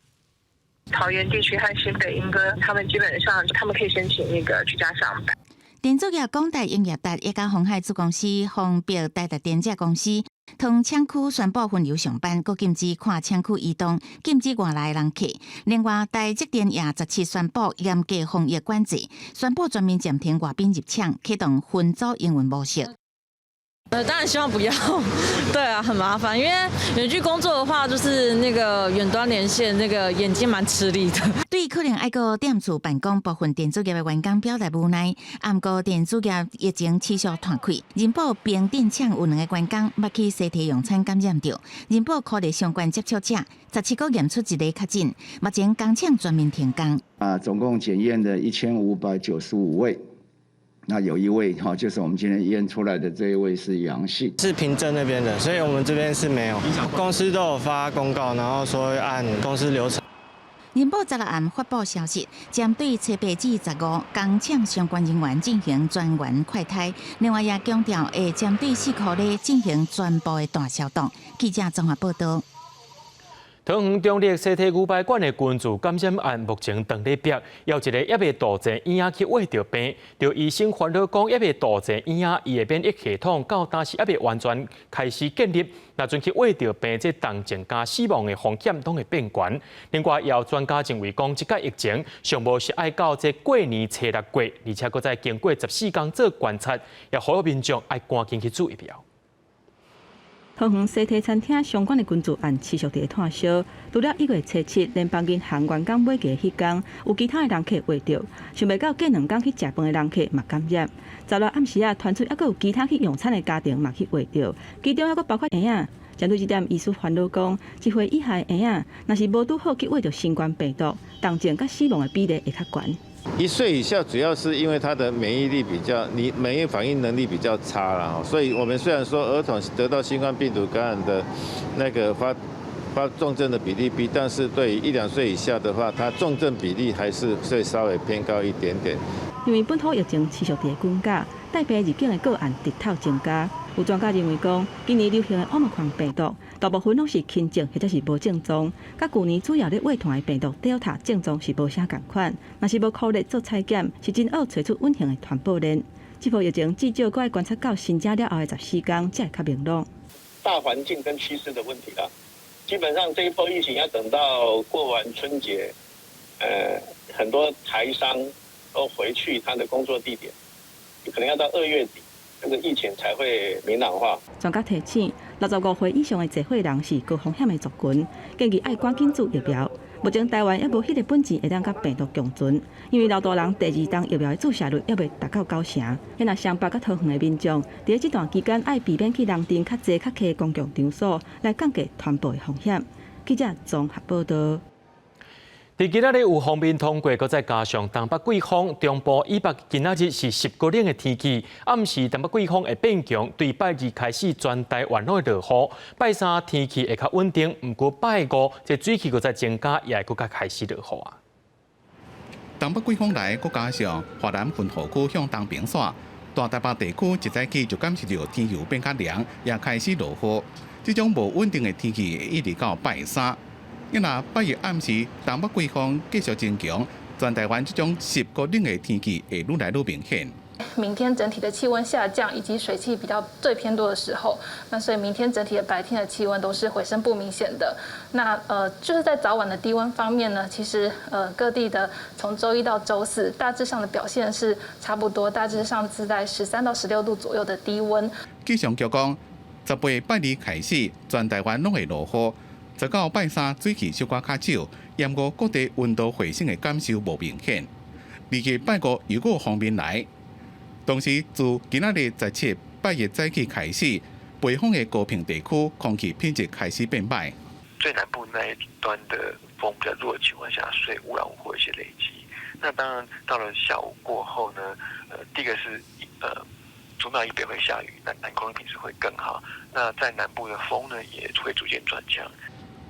桃園地區和新北鶯歌，他們基本上他們可以申請那個居家上班。電子業廣達、英業達一家鴻海子公司、宏柏台達電子公司，桃園廠區宣布分流上班，閣禁止跨廠區移動，禁止外來人客。另外，台積電也17宣布嚴格防疫管制，宣布全面暫停外賓入廠，啟動分組營運模式。當然希望不要，對啊，很麻煩，因為遠距工作的話，就是那個遠端連線，那個眼睛蠻吃力的。對可能愛閣踮厝辦公，部分電子業的員工表達無奈。毋過電子業疫情持續拖開，仁寶平鎮廠有兩個員工捌去西提用餐感染著，仁寶科的相關接觸者17個驗出一个確診，目前工廠全面停工。啊，總共檢驗了1595位。那有一位哈，就是我們今天驗出來的這一位是陽性，是平鎮那邊的，所以我們這邊是沒有。公司都有發公告，然後說會按公司流程。仁寶16暗發布消息，針對初八至15工廠相關人員進行全員快篩，另外也強調會針對四箍咧進行全部的大消毒。記者綜合報道。桃園中壢西提牛排館的群聚感染案目前當咧逼，有一个猶未度濟嬰仔去秽著病，著醫生煩惱講猶未度濟嬰仔，伊的免疫系統到當時猶未完全開始建立，若陣去秽著病，這重症佮死亡的風險攏會變懸。另外，也有專家認為講，這個疫情上無是愛到這過年初六過，而且閣再經過14天做觀察，也呼籲民眾愛趕緊去注疫苗。桃園西提餐廳相關的群聚案持續佇咧湠燒，除了1月初7聯邦銀行員工尾牙彼工，有其他的人客秽著，想袂到過2工去食飯的人客嘛感染。16暗時仔，傳出猶閣有其他去用餐的家庭嘛去秽著，其中猶閣包括嬰仔。針對這點，醫師煩惱講，1歲以下的嬰仔，若是無拄好去秽著新冠病毒，重症佮死亡的比例會較懸。1歲以下主要是因為他的免疫力比較，你免疫反應能力比較差啦，所以我們雖然說兒童得到新冠病毒感染的那個發重症的比例低，但是對於一兩歲以下的話，它重症比例還是會稍微偏高一點點。因為本土疫情持續佇滾加，帶病入境的個案直透增加。有專家認為講，今年流行的奧密克戎病毒，大部分攏是輕症或者是無症狀，佮舊年主要咧遺傳的病毒 Delta 症狀是無啥仝款。若是無粗略做採檢，是真惡揣出隱形的傳播鏈。這波疫情至少閣愛觀察到新增了後的14天，才會較明朗。大環境跟趨勢的問題啦，基本上這一波疫情要等到過完春節，很多台商都回去他的工作地點，可能要到2月底，這個疫情才會明朗化。專家提醒，65歲以上的濟歲人是高風險的族群，建議愛趕緊注疫苗。目前台灣猶無彼個本錢會當佮病毒共存，因為老大人第二針疫苗的注射率猶未達到9成。若雙北佮桃園的民眾，佇這段期間愛避免去人陣較濟較客的公共場所，來降低傳播的風險。記者綜合報道。佇今仔日有鋒面通過，閣再加上東北季風，中部以北今仔日是濕閣冷的天氣。暗時東北季風會變強，對拜二開始全台灣攏會落雨。拜三天氣會較穩定，毋過拜五這水汽閣再增加，也會閣較開始落雨啊。東北季風來，閣加上華南雲雨區向東邊徙，大台北地區一早起就感受著天氣變較涼，也開始落雨。這種無穩定的天氣會一直到拜三。因若拜一暗時，東北季風繼續增強，全台灣這種濕閣冷的天氣會愈來愈明顯。明天整體的氣溫下降，以及水汽比較最偏多的時候，那所以明天整體的白天的氣溫都是回升不明顯的。那就是在早晚的低溫方面呢，其實各地的從週一到週四大致上的表現是差不多，大致上是在13到16度左右的低溫。氣象局講，18拜二開始，全台灣攏會落雨。19拜三水汽小可較少，毋過各地溫度回升的感受無明顯。二日拜五又閣有鋒面來，同時自今仔日17拜一早起開始，北方的高屏地區空氣品質開始變歹。最南部那一端的風比較弱的情況下，所以污染物會有一些累積。那當然到了下午過後呢，第一個是竹苗以北會下雨，那南空氣品質會更好。那在南部的風呢，也會逐漸轉強。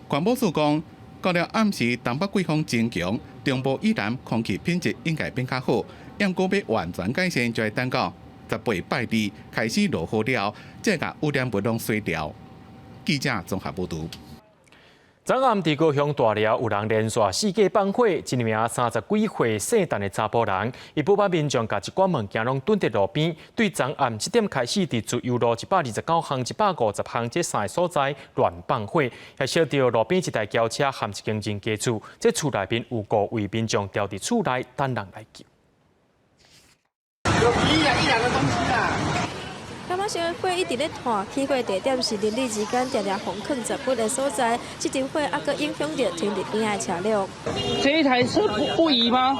環保署講，到了暗時，東北季風增強，中部以南空氣品質應該變較好。毋過欲完全改善，就愛等到18拜二開始落雨了，才共污染物攏洗掉。記者綜合報導。昨暗佇高雄大寮有人連續四界放火，一名30幾歲姓陳的查埔人，伊不捌民眾共一寡物件攏囤佇路邊，對昨暗7點開始，佇自由路129巷、150巷這三个所在亂放火，也燒著路邊一台轎車和一間人家厝，這厝內面有五位民眾牢佇厝內等人來救。有一兩一兩個東西啦。感覺像火一直咧焫，起火地點是鄰里之間定定予囥雜物的所在。這陣火猶閣影響著停佇邊仔的車輛。這一台車不移嗎？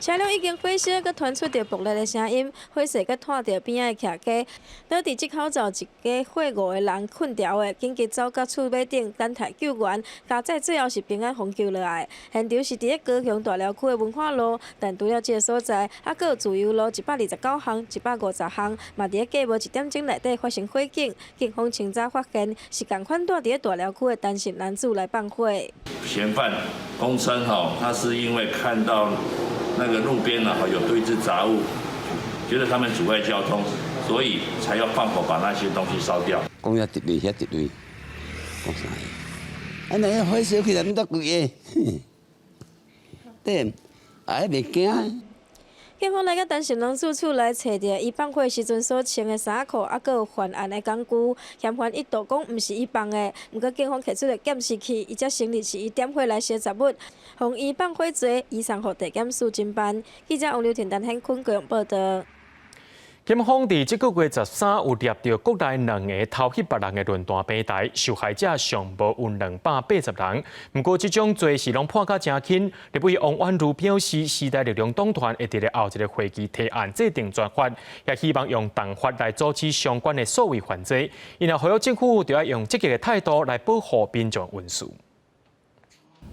車輛已經火燒，閣傳出著爆裂的聲音，火勢閣焫著邊仔的徛家。倒佇這口罩一家伙五个人睏牢的，緊急走到厝尾頂等待救援。佳哉最後是平安予救落來。現場是佇咧高雄大寮區的文化路，但除了這个所在，猶閣有自由路129巷、150巷，嘛佇咧過無1點鐘內底發生火警。警方清早發現是仝款蹛佇咧大寮區的陳姓男子來放火。嫌犯供稱，吼，他是因為看到那個路邊呢，有堆置雜物，覺得他們阻礙交通，所以才要放火把那些東西燒掉。講遐一類，遐一類，講啥？啊，那火燒起來，毋得規个，對，啊，袂驚。警方來到陳姓男子厝內，揣著伊放火時陣所穿的衫褲，猶閣有犯案的工具。嫌犯一度講毋是伊放的，毋過警方提出的監視器，伊才承認是伊點火來燒雜物，予伊放火罪，移送予地檢署偵辦。記者王劉婷、陳顯坤高雄報導。警方佇這個月13有掠著國內兩个偷翕別人的論壇平台，受害者上無有280人。毋過這種罪是攏判甲誠輕。立委王婉諭表示，時代力量黨團會佇咧後一个會期提案制定專法，也希望用重罰來阻止相關的數位犯罪。𪜶也呼籲政府著愛用積極的態度來保護民眾隱私。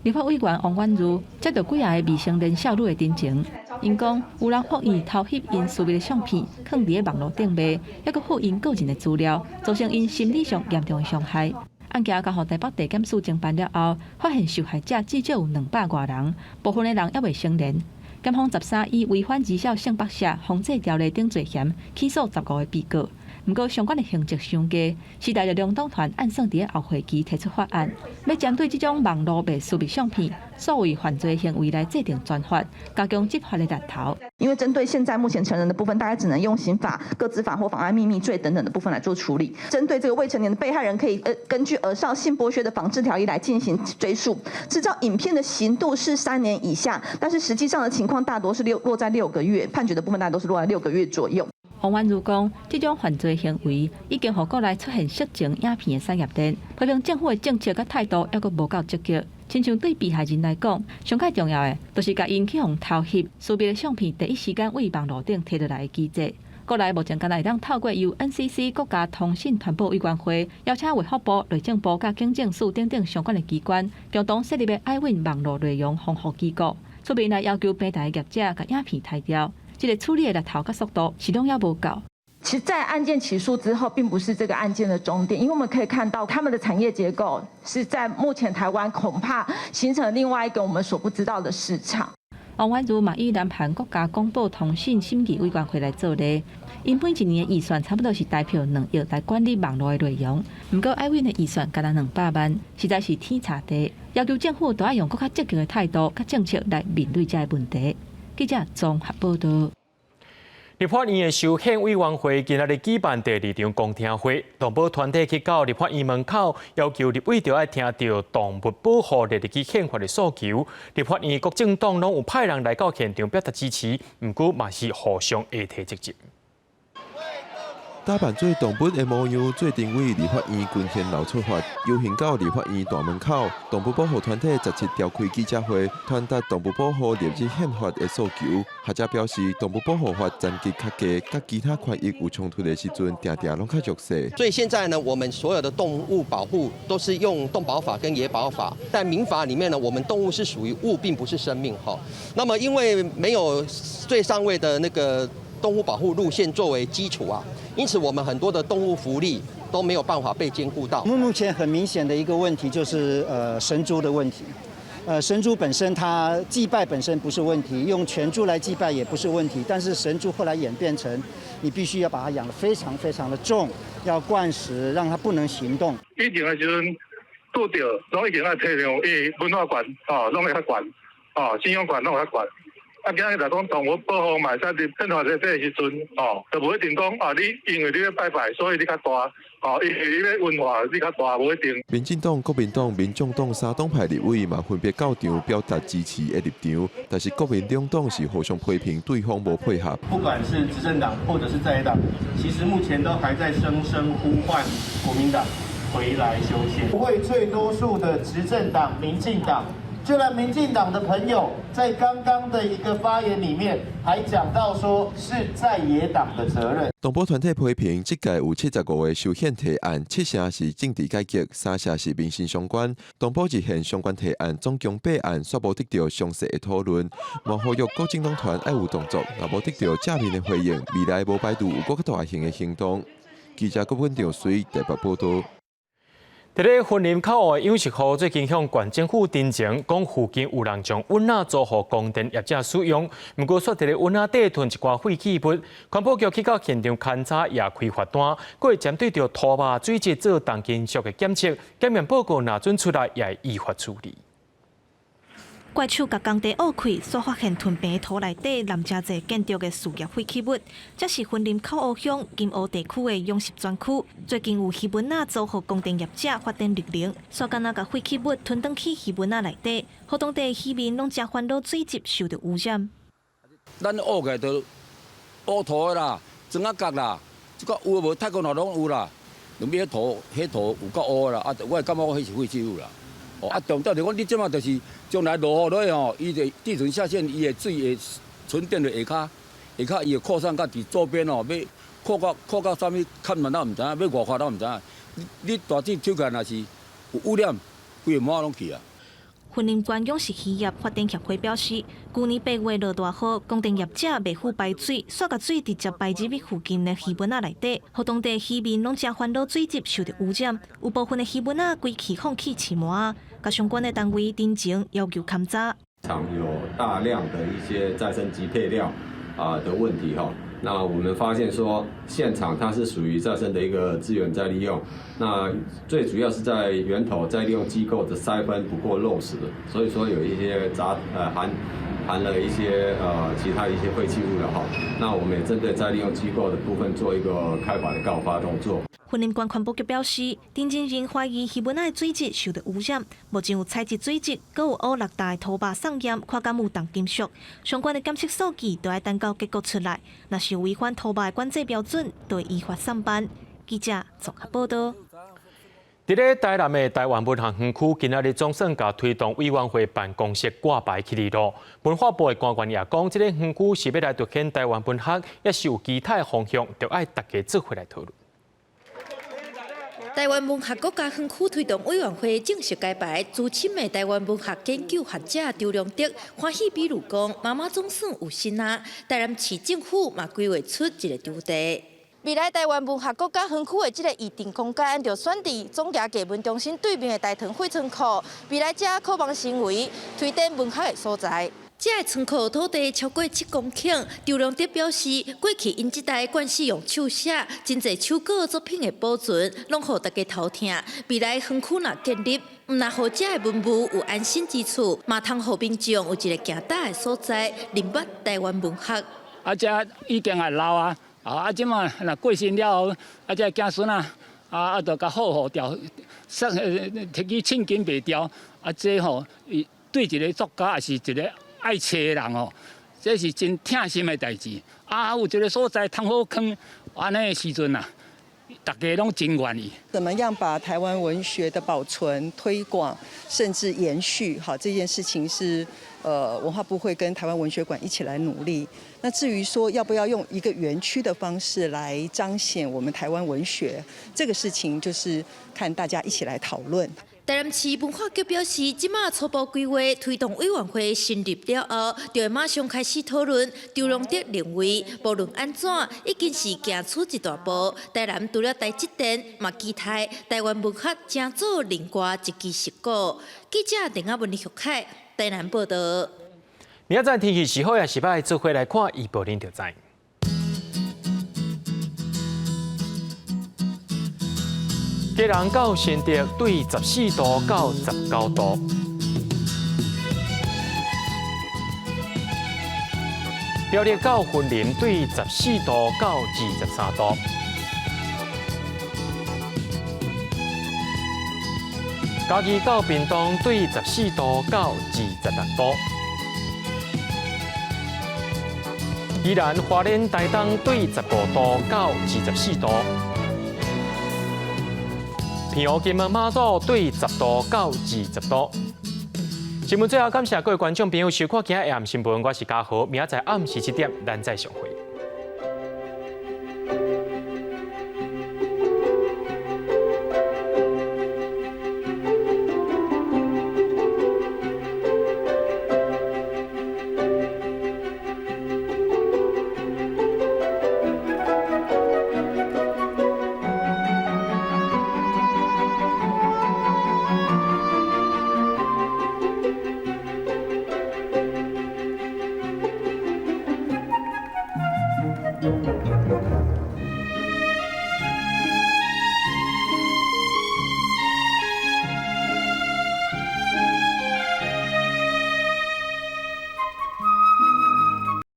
立法委員王婉諭接著幾仔个未成年少女的陳情，𪜶講有人惡意偷翕𪜶私密的相片，囥佇咧網路頂賣，猶閣附𪜶個人的資料，造成𪜶心理上嚴重的傷害。案件交予台北地檢署偵辦了後，發現受害者至少有200外人，部分的人猶未成年。檢方13以違反兒少性剝削防制條例等罪嫌起訴15个被告。毋過相關的刑責傷低，時代力量黨團按算佇咧後會期提出法案，欲針對這種網路賣私密相片、所謂犯罪行為來制定專法，加強執法的力頭。因為針對現在目前成人的部分，大概只能用刑法、個資法或妨礙秘密罪等等的部分來做處理。針對這個未成年的被害人，可以根據兒少性剝削的防治條例來進行追訴。製造影片的刑度是3年以下，但是實際上的情況大多是落在六個月，判決的部分大多是落在六個月左右。王婉諭講，這種犯罪行為已經予國內出現色情影片的產業鏈，批評政府的政策佮態度猶閣無夠積極。親像對被害人來講，上蓋重要的，就是共𪜶去予偷翕私密的相片，第一時間對網路頂提落來的機制。國內目前敢若會當透過由 NCC 國家通訊傳播委員會邀請衛福部、內政部佮警政署等等相關的機關，共同設立的愛穩網路內容防護機構，出面來要求平台業者共影片刣掉。這个處理的力頭佮速度是攏猶無夠。其實，在案件起訴之後，並不是這個案件的終點，因為我們可以看到，他們的產業結構是在目前台灣恐怕形成另外一個我們所不知道的市場。王婉諭嘛以南韓國家廣播通信審議委員會來做例，𪜶每一年的預算差不多是台票2億來管理網路的內容，毋過愛穩的預算干焦200萬，實在是天差地。要求政府都愛用閣較積極的態度、佮政策來面對這个問題。記者綜合報道。立法院的修憲委員會今仔日舉辦第二場公聽會，動保團體去到立法院門口，要求立委著愛聽著動物保護列入去憲法的訴求。立法院各政黨攏有派人來到現場表達支持，毋過嘛是互相下提質疑。打扮做動物的模樣，做陣對立法院群賢樓出發，遊行到立法院大門口。動物保護團體17召開記者會，傳達動物保護列入憲法的訴求。學者表示，動物保護法層級較低，佮其他權益有衝突的時陣，定定攏較弱勢。所以現在呢，我們所有的動物保護都是用動保法跟野保法，但民法裡面呢，我們動物是屬於物，並不是生命哈。那麼因為沒有最上位的那個動物保護路線作為基礎啊，因此我們很多的動物福利都沒有辦法被兼顧到。目前很明顯的一個問題就是神豬的問題，神豬本身它祭拜本身不是問題，用全豬來祭拜也不是問題，但是神豬後來演變成你必須要把它養得非常非常的重，要灌食，讓它不能行動。以前的時陣拄著，攏一定愛體諒伊文化懸，哦，攏會較懸，哦，信仰懸攏會較懸。啊，今日來講動物保護嘛，會使佇憲法這個時陣，哦，就無一定講啊，你因為你欲拜拜，所以你較大，哦，因為你欲文化你較大，無一定。民進黨、國民黨、民眾黨三黨派立委嘛分別到場表達支持的立場，但是國民兩黨是互相批評對方無配合。不管是執政黨或者是在野黨，其實目前都還在聲聲呼喚國民黨回來修憲。會最多數的執政黨民進黨。就連民進黨的朋友在剛剛的一個發言裡面，還講到說是在野黨的責任。動保團體批評，這屆有75個修憲提案，7成是政治改革，3成是民生相關。動保熱線相關提案總共八案，煞無得著詳細的討論。嘛呼籲各政黨團愛有動作，若無得著正面的回應，未來無排除有閣較大型的行動。記者郭文長隨台北報道。佇咧雲林口湖的養殖戶最近向縣政府陳情，講附近有人將塭仔租予光電業者使用，毋過煞佇咧塭仔底囤一寡廢棄物。環保局去到現場勘查，也開罰單，閣會針對著土肉水質做重金屬的檢測，檢驗報告若準出來，也會依法處理。怪手共工地挖開，煞發現囤平土內底擸誠濟建築的事業廢棄物。這是雲林口湖鄉金湖地區的養殖專區。最近有魚塭仔租予光電業者發展綠能，煞干焦共廢棄物囤轉去魚塭仔內底，予當地漁民攏誠煩惱水質受著污染。咱挖起來就烏土的啦，磚仔角啦，這個有無泰國那攏有啦。兩邊土，彼土有夠烏的啦，啊，我會感覺講彼是廢棄物啦。哦，啊，重點就講你這馬就是將來落雨落去吼，伊就地層下陷，伊的水會沉澱佇下跤，下跤伊會擴散到佇周邊吼，欲擴到啥物坎嘛，咱毋知影，欲偌寬咱毋知影。你大水抽起來若是有污染，規个滿攏去啊。雲林縣養殖漁業發展協會表示，舊年8月落大雨，工程業者袂赴排水，煞共水直接排入去附近的魚塭仔內底，予當地漁民攏誠煩惱水質受著污染，有部分的魚塭仔規氣放棄飼糜仔，共相關的單位偵前要求勘查。廠有大量的一些再生級配料啊的問題哈。那我們發現說，現場它是屬於再生的一個資源再利用，那最主要是在源頭再利用機構的篩分不夠落實，所以說有一些雜含了一些其他一些廢棄物的哈。那我們也針對再利用機構的部分做一個開罰的告發動作。雲林縣環保局表示，偵查人懷疑魚塭仔的水質受著污染，目前有採集水質，閣有烏六大的土肉送驗，看敢有重金屬。相關的檢測數據都愛等到結果出來，若是違反土肉的管制標準，就會依法送辦。記者綜合報導。佇咧台南的台灣文學園區，今仔日總算共推動委員會辦公室掛牌起來囉。文化部的官員也講，這个園區是欲來凸顯台灣文學，抑是有其他的方向，著愛大家做伙來討論。台灣文學國家園區推動委員會正式揭牌，資深的台灣文學研究學者周良德歡喜比如講，媽媽總算有新啊！台南市政府嘛規劃出一個場地。未來台灣文學國家園區的這個預定空間，就選佇總藝藝文中心對面的大屯廢倉庫。未來這可望成為推展文學的所在。這个倉庫土地超過7公頃，周良德表示，過去𪜶這代慣勢用手寫，真濟手稿作品的保存，攏予大家頭疼。未來園區若建立，毋但予這个文物有安身之處，嘛通予民眾有一個行搭的所在，認捌台灣文學。啊，這已經會老啊，啊，這馬若過身了後，啊，這子孫啊，啊，就共好好掉，提去凊筋袂掉，啊，這吼，對一個作家也是一個愛冊的人哦，這是真疼心的代誌。啊，有一個所在通好囥，按呢時陣啊，大家攏真願意。怎麼樣把台灣文學的保存、推廣，甚至延續，好，這件事情是文化部會跟台灣文學館一起來努力。那至於說要不要用一個園區的方式來彰顯我們台灣文學，這個事情就是看大家一起來討論。台南市文化局表示，這馬初步規劃推動委員會成立了後，就會馬上開始討論。周良德認為，無論按怎，已經是行出一大步。台南除了台積電，嘛期待台灣文學成做另外一支成果。記者鄧亞文、李玉凱，台南報導。明仔載天氣是好抑是䆀，做伙來看預報恁就知。基隆到新竹對14度到19度，苗栗到雲林對14度到23度，嘉義到屏東對14度到26度，宜蘭花蓮台東對15度到24度。澎湖金門馬祖對10度到20度。新聞最後感謝各位觀眾朋友收看今仔下新聞，我是嘉豪，明仔載暗時7點，咱再相會。